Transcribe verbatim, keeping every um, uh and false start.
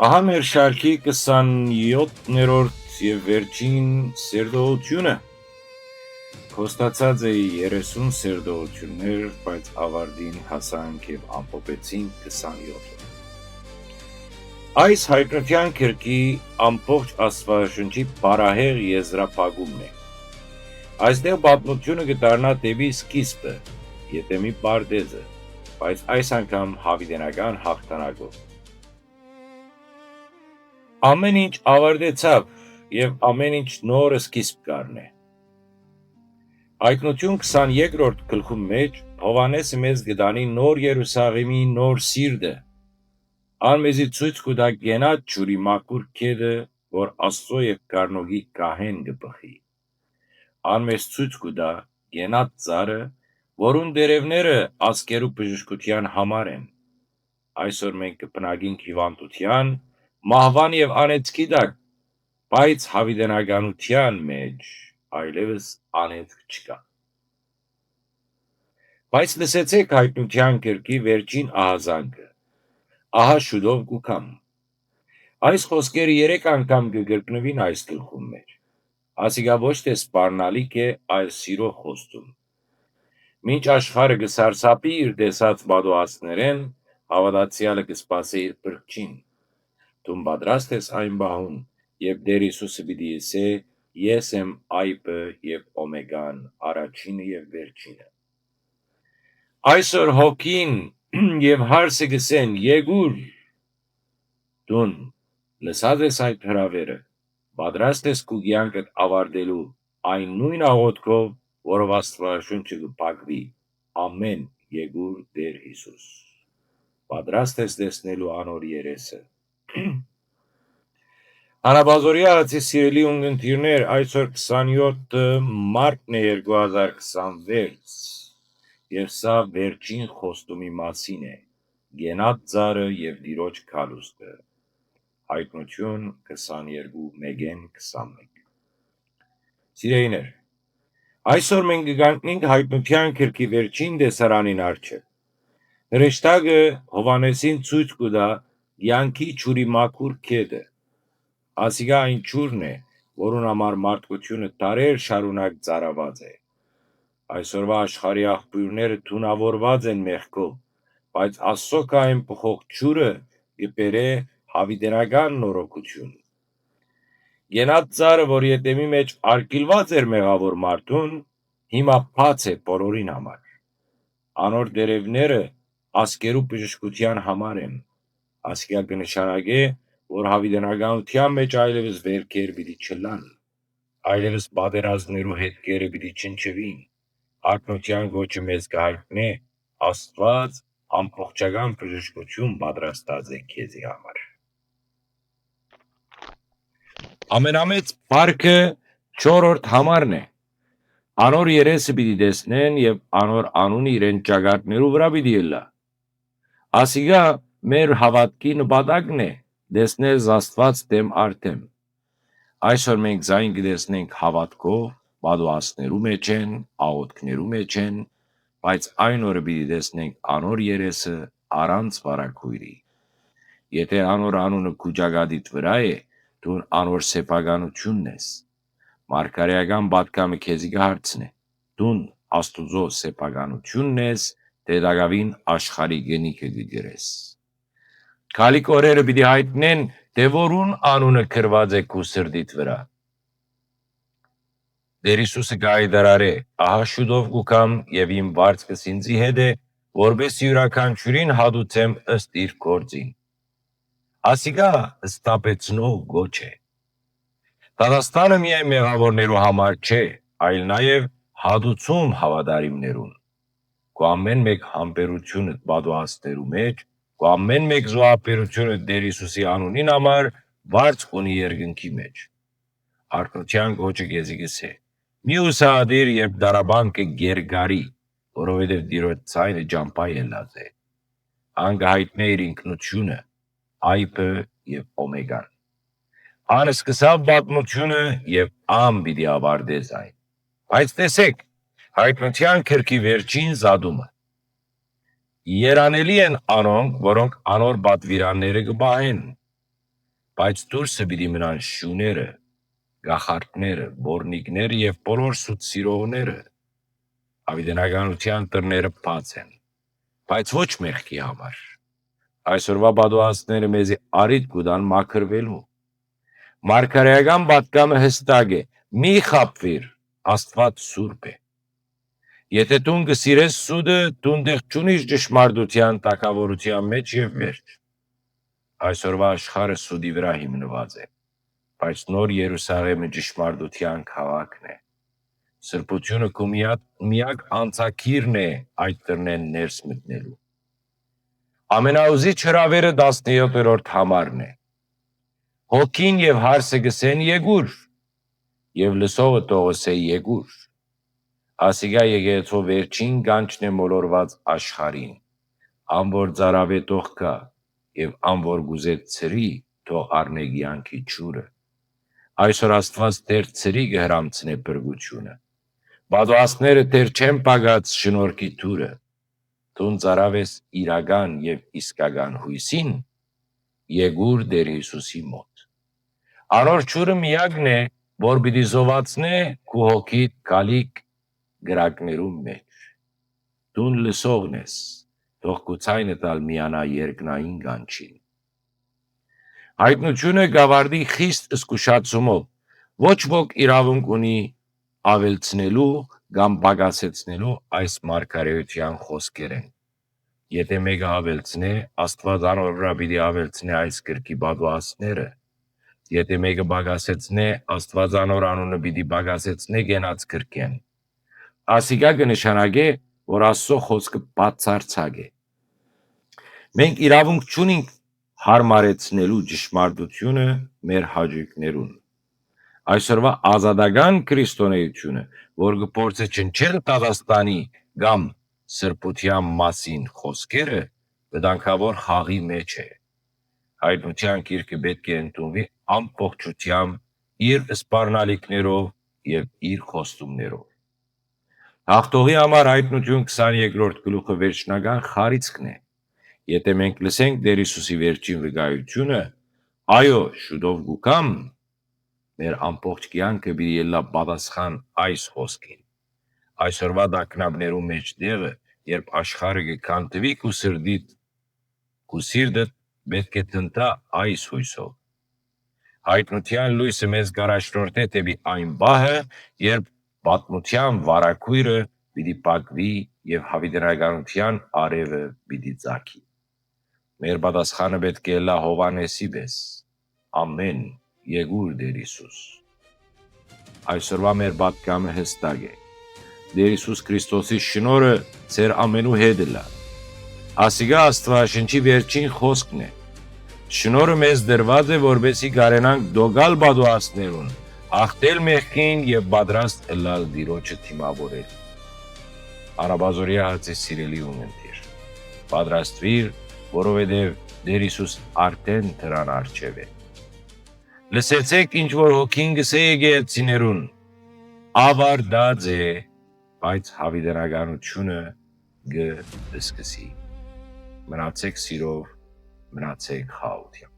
Ահա մեր շարքի քսանեթերորդ եւ վերջին սերտողութիւնը։ Խոստացած էի երեսուն սերտողութիւններ, բայց աւարտին հասանք եւ ամփոփեցինք քսանեթը։ Այս հայտնութեան գրքի ամբողջ Աստուածաշունչի փառահեղ եզրափակումն է։ Այստեղ պատմութիւնը կը դառնայ դէպի սկիզբը, ետեմի պարտէզը, բայց այս անգամ յաւիտենական յաղթանակով։ Ամէն ինչ աւարտեցաւ եւ ամէն ինչ նոր սկիզբ կ'առնէ։ Հայտնութիւն քսաներկրորդ գլխուն մէջ Յովհաննէսը մեզ կը տանի Նոր Երուսաղէմի նոր սիրտը։ Ան մեզի ցոյց կու տայ կենաց ջուրի մաքուր գետը, որ Աստծոյ եւ գառնուկի գահէն կը բխի։ Ան մեզ ցոյց կու տայ կենաց ծառը, որուն տերեւները ազգերու բժշկութեան համար են։ Այսօր մենք կը բնակենք հիւանդութեան, մահուան եւ անեծքի տակ, բայց յաւիտենականութեան մէջ այլեւս անեծք չկայ։ Բայց լսեցէք հայտնութեան գրքի վերջին ահազանգը. «Ահա շուտով կու գամ»։ Այս խօսքերը երեք անգամ կը կրկնուին այս գլխուն մէջ։ Ասիկա ոչ թէ սպառնալիք է, այլ սիրո խոստում։ Մինչ աշխարհը կը սարսափի իր տեսած պատուհասներէն, հաւատացեալը կը սպասէ իր փրկչին։ Դուն պատրաստ ես այն պահուն, երբ Տէր Յիսուսը պիտի ըսէ. «Ես եմ այբը եւ Օմեգան, առաջինը եւ վերջինը»։ Այսօր հոգին եւ հարսը կ'ըսեն. «Եկուր»։ Դուն լսած ես այդ հրաւերը, պատրաստ ես քու կեանքդ աւարտելու այն նոյն աղօթքով, որով Աստուածաշունչը կը փակուի. «Ամէն, եկուր Տէր Յիսուս»։ Պատրաստ ես տեսնելու անոր երեսը։ Անապազօրեայ ածի սիրելի ունգընտիրներ, այսօր քսանեթը մարտն է երկու հազար քսանեթ, եւ սա վերջին խոստումի մասին է. «Կենաց ծառը եւ Տիրոջ գալուստը»։ Հայտնութիւն քսաներկու, մէկէն քսանմէկ։ Սիրելիներ, այսօր մենք կը կանգնենք հայտնութեան գրքի վերջին տեսարանին առջեւ։ Հրեշտակը Յովհաննէսին ցոյց կու տայ կեանքի ջուրի մաքուր գետը։ Ասիկա այն ջուրն է, որուն համար մարդկութիւնը դարեր շարունակ ծառաւած է։ Այսօրուայ աշխարհի աղբիւրները թունաւորուած են մեղքով, բայց Աստծոյ գահէն բխող ջուրը կը բերէ յաւիտենական նորոգութիւն։ Կենաց ծառը, որ ետեմի մէջ արգիլուած էր մեղաւոր մարդուն, հիմա բաց է բոլորին համար։ Անոր տերեւները ազգերու բժշկութեան համար են։ Ասիկա կը նշանակէ, որ յաւիտենականութեան մէջ այլեւս վէրքեր պիտի չըլլան, այլեւս պատերազմներու հետքերը պիտի չնչուին։ Արտօնութեան կոչը մեզ կը յայտնէ. «Աստուած ամբողջական բժշկութիւն պատրաստած է քեզի համար»։ Ամենամեծ փառքը չորրորդ համարն է։ Անոր երեսը պիտի տեսնեն եւ անոր անունը իրենց ճակատներու վրայ պիտի ըլլայ։ Ասիկա մեր հաւատքի նպատակն է, տեսնել Աստուած դէմ առ դէմ։ Այսօր մենք զայն կը տեսնենք հաւատքով, պատուհասներու մէջ են, աղօթքներու մէջ են, բայց այն օրը պիտի տեսնենք անոր երեսը առանց վարագոյրի։ Եթէ անոր անունը քու ճակատիդ վրայ է, դուն անոր սեփականութիւնն ես։ Մարգարէական պատգամը քեզի կը հարցնէ. դուն Աստուծոյ սեփականութիւնն ես, թէ տակաւին աշխարհի կնիքը կը կրես։ Գալիք օրերը պիտի յայտնեն, թէ որուն անունը գրուած է քու սրտիդ վրայ։ Տէր Յիսուսը կը յայտարարէ. «Ահա շուտով կու գամ եւ իմ վարձքը ինծի հետ է, որպէս զի իւրաքանչիւրին հատուցեմ ըստ իր գործին»։ Ասիկա սթափեցնող կոչ է։ Դատաստանը միայն մեղաւորներու համար չէ, այլ նաեւ հատուցում հաւատարիմներուն։ Քու ամէն մէկ համբերութիւնդ պատուհասներու մէջ, քու ամէն մէկ զոհաբերութիւնդ Տէր Յիսուսի անունին համար վարձ ունի երկնքի մէջ։ Արտօնութեան կոչը քեզի կ'ըսէ. մի յուսահատիր, երբ տառապանքը կ'երկարի, որովհետեւ Տիրոջ ձայնը ճամբայ ելած է։ Ան կը յայտնէ իր ինքնութիւնը, այբը եւ Օմեգան։ Ան սկսաւ պատմութիւնը եւ ան պիտի աւարտէ զայն։ Բայց տեսէք, Հայտնութեան գրքի վերջին զատումը։ Երանելի են անոնք, որոնք անոր պատուիրանները կը պահեն, բայց դուրսը պիտի մնան շուները, կախարդները, պոռնիկները եւ բոլոր սուտ սիրողները։ Յաւիտենականութեան դռները բաց են, բայց ոչ մեղքի համար։ Այսօրուայ պատուհասները մեզի առիթ կու տան մաքրուելու։ Մարգարէական պատգամը յստակ է. «Մի խաբուիր, Աստուած սուրբ է»։ Եթէ դուն կը սիրես սուտը, դուն տեղ չունիս ճշմարտութեան տակաւորութեան մէջ եւ վերջ։ Այսօրուայ աշխարհը սուտի վրայ հիմնուած է, բայց Նոր Երուսաղէմը ճշմարտութեան քաղաքն է։ Սրբութիւնը քու միակ, միակ անցագիրն է այդ դռնէն ներս մտնելու։ Ամենաուզիչ հրաւերը տասնեթերորդ համարն է. «Հոգին եւ հարսը կ'ըսեն՝ եկուր, եւ լսողը թող ըսէ՝ եկուր»։ Ասիկա եկեղեցու վերջին կանչն է մոլորուած աշխարհին։ Ան որ ծարաւէ, թող գայ, եւ ան որ կ'ուզէ՝ ցրի, թող առնէ կեանքի ջուրը։ Այսօր Աստուած դեռ ցրի կը հրամցնէ փրկութիւնը։ Պատուհասները դեռ չեն պակած շնորհքի դուռը։ Դուն ծարաւես իրական եւ իսկական յոյսին, եկուր Տեր Յիսուսի մօտ։ Անոր ջուրը միակն է, որ պիտի զովացնէ քու հոգիդ գալիք կրակներուն մէջ։ Դուն լսողն ես, թող քու ձայնդ ալ միանայ երկնային կանչին։ Հայտնութիւնը կ'աւարտի խիստ զգուշացումով։ Ոչ ոք իրաւունք ունի աւելցնելու կամ պակասեցնելու այս մարգարէութեան խօսքերէն։ Եթէ մէկը աւելցնէ, Աստուած անոր վրայ պիտի աւելցնէ այս գրքի պատուհասները։ Եթէ մէկը պակասեցնէ, Աստուած անոր անունը պիտի պակասեցնէ կենաց գրքէն։ Ասիկա կը նշանակէ, որ Աստուծոյ խօսքը բացարձակ է։ Մենք իրաւունք չունենք յարմարեցնելու ճշմարտութիւնը մեր հաճոյքներուն։ Այսօրուայ ազատական քրիստոնէութիւնը, որ կը փորձէ ջնջել դատաստանի կամ սրբութեան մասին խօսքերը, վտանգաւոր խաղի մէջ է։ Հայտնութեան գիրքը պէտք է ընդունուի ամբողջութեամբ իր սպառնալիքներով եւ իր խոստումներով։ Հաղթողի համար Հայտնութիւն քսանեքերորդ գլուխը վերջնական խարիցքն է։ Եթէ մենք լսենք Տեր Յիսուսի վերջին վկայութիւնը, «Այո, շուտով կու գամ», մեր ամբողջ կեանքը պիտի ելլայ պատասխան այս խօսքին։ Այսօրուայ տագնապներու մէջ տեղը, երբ աշխարհը կը քանդուի քու սրտիդ, քու սիրտը պէտք է տնտայ այս յոյսով։ Հայտնութեան լոյսը մեզ կ'առաջնորդէ դէպի այն պահը, երբ պատմութեան վարագոյրը պիտի փակուի եւ յաւիտենականութեան արեւը պիտի ծագի։ Մեր պատասխանը պէտք է ըլլայ Յովհաննէսի պէս. «Ամէն, եկուր Տեր Յիսուս»։ Այսօրուայ մեր պատգամը յստակ է։ Տեր Յիսուս Քրիստոսի շնորհը ձեր ամենու հետ ըլլայ։ Ասիկա Աստուածաշնչի վերջին խօսքն է։ Շնորհը մեզ տրուած է, որպեսզի կարենանք տոկալ պատուհասներուն, յաղթել մեղքին եւ պատրաստ ըլլալ Տիրոջը դիմաւորել։ Անապազօրեայ հացի սիրելի ունգընտիր, պատրաստուիր, որովհետեւ Տեր Յիսուս արդէն դրան առջեւ է։ Լսեցէք ինչ որ հոգին կ'ըսէ եկեղեցիներուն. «Աւարտած է», բայց յաւիտենականութիւնը կը սկսի։ Մնացէք սիրով, մնացէք խաղաղութեամբ։